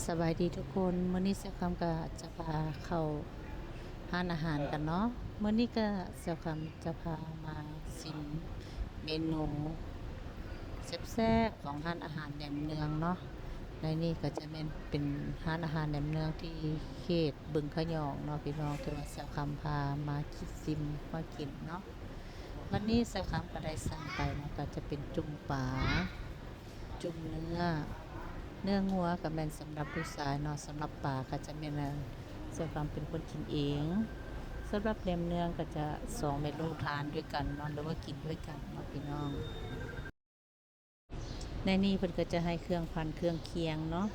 ສະບາຍດີທຸກຄົນ, ມື້ນີ້ແຊວຄຳກໍຈະພາເຂົ້າຮ້ານອາຫານກັນເນາະ. ມື້ນີ້ກໍແຊວຄຳຈະພາມາຊິມເມນູແຊບໆຂອງຮ້ານອາຫານແໜມເນືອງເນາະ. ໃນນີ້ກໍຈະແມ່ນເປັນຮ້ານອາຫານແໜມເນືອງທີ່ເຂດບຶງຂະຫຍອງເນາະພີ່ນ້ອງ, ທີ່ວ່າແຊວຄຳພາມາຊິມມາກິນເນາະ. ວັນນີ້ແຊວຄຳກໍໄດ້ສັ່ງໄປເນາະ, ກໍຈະເປັນຈຸ່ມປາ ຈຸ່ມເນື້ອ, ເນື້ອງົວກໍແມ່ນສຳລັບຜູ້ຊາຍເນາະ, ສຳລັບປາກໍຈະແມ່ນ ແຊວຄຳເປັນຄົນກິນເອງ. ສຳລັບແໜມເນືອງກໍຈະສອງແມ່ລູກທານດ້ວຍກັນເນາະ ຫຼືວ່າກິນດ້ວຍກັນເນາະພີ່ນ້ອງ. ໃນນີ້ເພິ່ນກໍຈະໃຫ້ເຄື່ອງພັນເຄື່ອງຄຽງເນາະ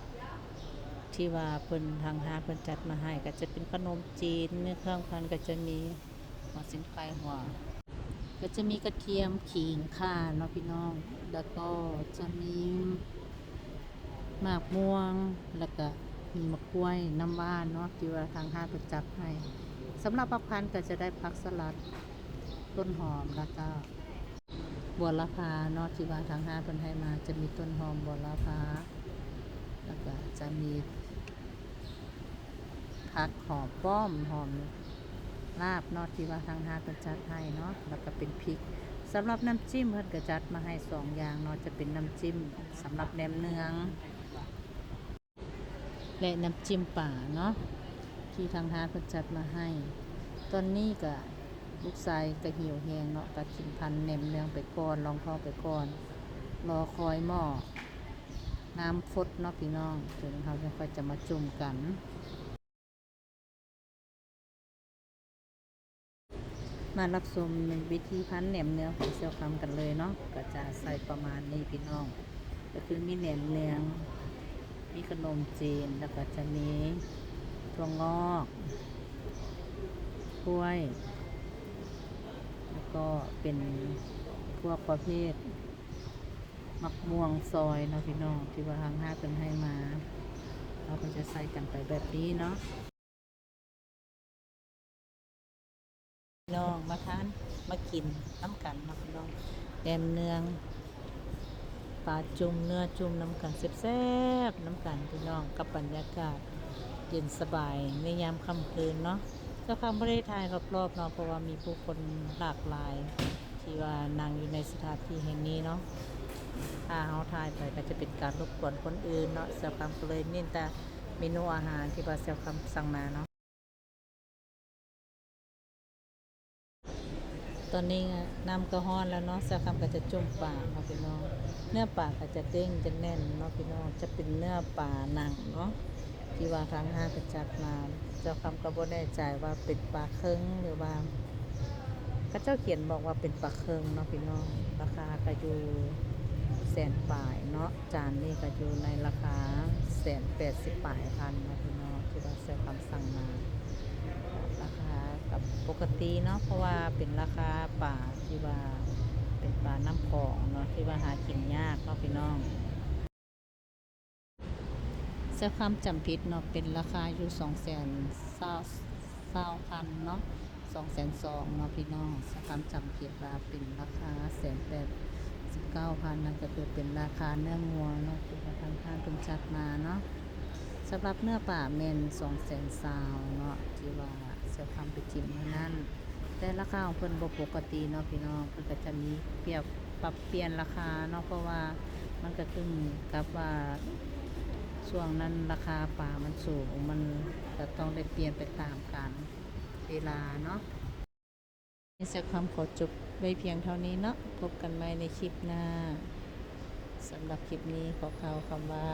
ທີ່ວ່າເພິ່ນ ທາງຮ້ານເພິ່ນຈັດມາໃຫ້ ກໍຈະເປັນຂະໜົມຈີນ, ເຄື່ອງພັນກໍຈະມີ ຫົວຊີ້ນໄກ່, ຫົວ ກໍຈະມີກະທຽມ, ຂີງ, ຂ່າເນາະພີ່ນ້ອງ, ແລ້ວກໍຈະມີໝາກມ່ວງ ແລ້ວກໍມີໝາກກ້ວຍ, ນ້ຳຫວານເນາະ ທີ່ວ່າທາງຮ້ານເພິ່ນຈັດໃຫ້. ສຳລັບຜັກພັນກໍຈະໄດ້ຜັກສະຫຼັດ, ຕົ້ນຫອມ ແລ້ວກໍບົວລະພາເນາະ ທີ່ວ່າທາງຮ້ານເພິ່ນໃຫ້ມາ, ຈະມີຕົ້ນຫອມ, ບົວລະພາ ແລ້ວກໍຈະມີ ຜັກຫອມປ້ອມ, ຫອມລາບເນາະ ທີ່ວ່າທາງຮ້ານເພິ່ນຈັດໃຫ້ເນາະ, ແລ້ວກໍເປັນພິກ. ສຳລັບນ້ຳຈິ້ມເພິ່ນກໍຈັດມາໃຫ້ສອງຢ່າງເນາະ, ຈະເປັນນ້ຳຈິ້ມສຳລັບແໜມເນືອງ ແລະ ນ້ຳຈິ້ມປາເນາະ ທີ່ທາງຮ້ານເພິ່ນຈັດມາໃຫ້. ຕອນນີ້ກໍລູກຊາຍກໍຫິວແຮງເນາະ, ກໍກິນພັນແໜມເນືອງໄປກ່ອນ, ລອງທ້ອງໄປກ່ອນ, ລໍຄອຍໝໍ້ນ້ຳຟົດເນາະພີ່ນ້ອງ, ເຖິງເຮົາຈັ່ງຄ່ອຍຈະມາຈຸ່ມກັນ. ມາຮັບຊົມວິທີພັນແໜມເນືອງຂອງແຊວຄຳກັນເລີຍເນາະ. ກໍຈະໃສ່ປະມານນີ້ພີ່ນ້ອງ, ກໍຄືມີແໜມເນືອງ, ມີຂະໜົມຈີນ, ແລ້ວກໍຈະມີຖົ່ວງອກ, ກ້ວຍ, ແລ້ວກໍເປັນພວກປະເພດ ໝາກມ່ວງຊອຍເນາະພີ່ນ້ອງ ທີ່ວ່າທາງຮ້ານເພິ່ນໃຫ້ມາ, ເຮົາກໍຈະໃສ່ກັນໄປແບບນີ້ເນາະ. ພີ່ນ້ອງມາທານມາກິນນຳກັນເນາະພີ່ນ້ອງ, ແໜມເນືອງ ປາຈຸ່ມ ເນື້ອຈຸ່ມນຳກັນ ແຊບໆນຳກັນພີ່ນ້ອງ ກັບບັນຍາກາດເຢັນສະບາຍໃນຍາມຄ່ຳຄືນເນາະ. ແຊວຄຳບໍ່ໄດ້ຖ່າຍຮອບໆເນາະ ເພາະວ່າມີຜູ້ຄົນຫຼາກຫຼາຍ ທີ່ວ່ານັ່ງຢູ່ໃນສະຖານທີ່ແຫ່ງນີ້ເນາະ, ຖ້າເຮົາຖ່າຍໄປກໍຈະເປັນການລົບກວນຄົນອື່ນເນາະ. ແຊວຄຳກໍເລີຍເນັ້ນແຕ່ເມນູອາຫານທີ່ວ່າແຊວຄຳສັ່ງມາເນາະ. ຕອນນີ້ນ້ຳກໍຮ້ອນແລ້ວເນາະ, ແຊວຄຳກໍຈະຈຸ່ມປາເນາະພີ່ນ້ອງ. ເນື້ອປາກໍຈະເດ້ງຈະແໜ້ນເນາະພີ່ນ້ອງ, ຈະເປັນເນື້ອປາໜັງເນາະ ທີ່ວ່າທາງຮ້ານເພິ່ນຈັດມາ. ແຊວຄຳກໍບໍ່ແນ່ໃຈວ່າເປັນປາເຄິ່ງ ຫຼືວ່າ ເຂົາເຈົ້າຂຽນບອກວ່າເປັນປາເຄິ່ງເນາະພີ່ນ້ອງ, ລາຄາກໍຢູ່ແສນປາຍເນາະ, ຈານນີ້ກໍຢູ່ໃນລາຄາແສນແປດສິບປາຍພັນເນາະພີ່ນ້ອງ ທີ່ວ່າແຊວຄຳສັ່ງມາ. ລາຄາກໍປົກກະຕິເນາະ ເພາະວ່າເປັນລາຄາປາທີ່ວ່າເປັນປານ້ຳຂອງເນາະ ທີ່ວ່າຫາກິນຍາກເນາະພີ່ນ້ອງ. ແຊວຄຳຈຳຜິດເນາະ ເປັນລາຄາຢູ່ສອງແສນຊາວພັນເນາະ, ສອງແສນສອງເນາະພີ່ນ້ອງ. ແຊວຄຳຈຳຜິດວ່າເປັນລາຄາແສນແປດສິບເກົ້າພັນ, ນັ້ນກໍຄືເປັນລາຄາເນື້ອງົວເນາະ ທີ່ວ່າທາງຮ້ານເພິ່ນຈັດມາເນາະ. ສຳລັບເນື້ອປາແມ່ນສອງແສນຊາວເນາະ ທີ່ວ່າແຊວຄຳໄປກິນມື້ນັ້ນ. ແຕ່ລາຄາຂອງເພິ່ນບໍ່ປົກກະຕິເນາະພີ່ນ້ອງ, ເພິ່ນກໍຈະມີປຽບ ປັບປ່ຽນລາຄາເນາະ ເພາະວ່າມັນກໍຂຶ້ນກັບວ່າຊ່ວງນັ້ນລາຄາປາມັນສູງ, ມັນກໍຕ້ອງໄດ້ປ່ຽນໄປຕາມການເວລາເນາະ. ແຊວຄຳຂໍຈົບໄວ້ພຽງເທົ່ານີ້ເນາະ, ພົບກັນໃໝ່ໃນຄລິບໜ້າ. ສຳລັບຄລິບນີ້ຂໍກ່າວຄຳວ່າ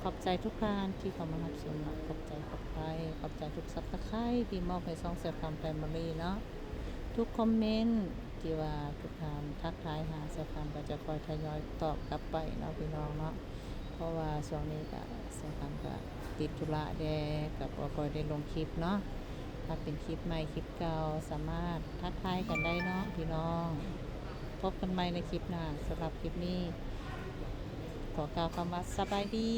ຂອບໃຈທຸກທ່ານທີ່ເຂົ້າມາຮັບຊົມເນາະ, ຂອບໃຈ ຂອບໃຈ ຂອບໃຈທຸກ Subscribe ທີ່ມອບໃຫ້ຊ່ອງແຊວຄຳ Family ເນາະ, ທຸກຄອມເມັນທີ່ວ່າທຸກທ່ານທັກທາຍຫາແຊວຄຳ ກໍຈະຄອຍທະຍອຍຕອບກັບໄປເນາະ ພີ່ນ້ອງເນາະ. ເພາະວ່າຊ່ວງນີ້ກະ ແຊວຄຳກະຕິດທຸລະແດ່ ກະບໍ່ຄ່ອຍໄດ້ລົງຄລິບເນາະ. ຖ້າເປັນຄລິບໃໝ່ຄລິບເກົ່າ ສາມາດທັກທາຍກັນໄດ້ເນາະ ພີ່ນ້ອງ. ພົບກັນໃໝ່ໃນຄລິບໜ້າ. ສຳລັບຄລິບນີ້ ຂໍກ່າວຄຳວ່າສະບາຍດີ.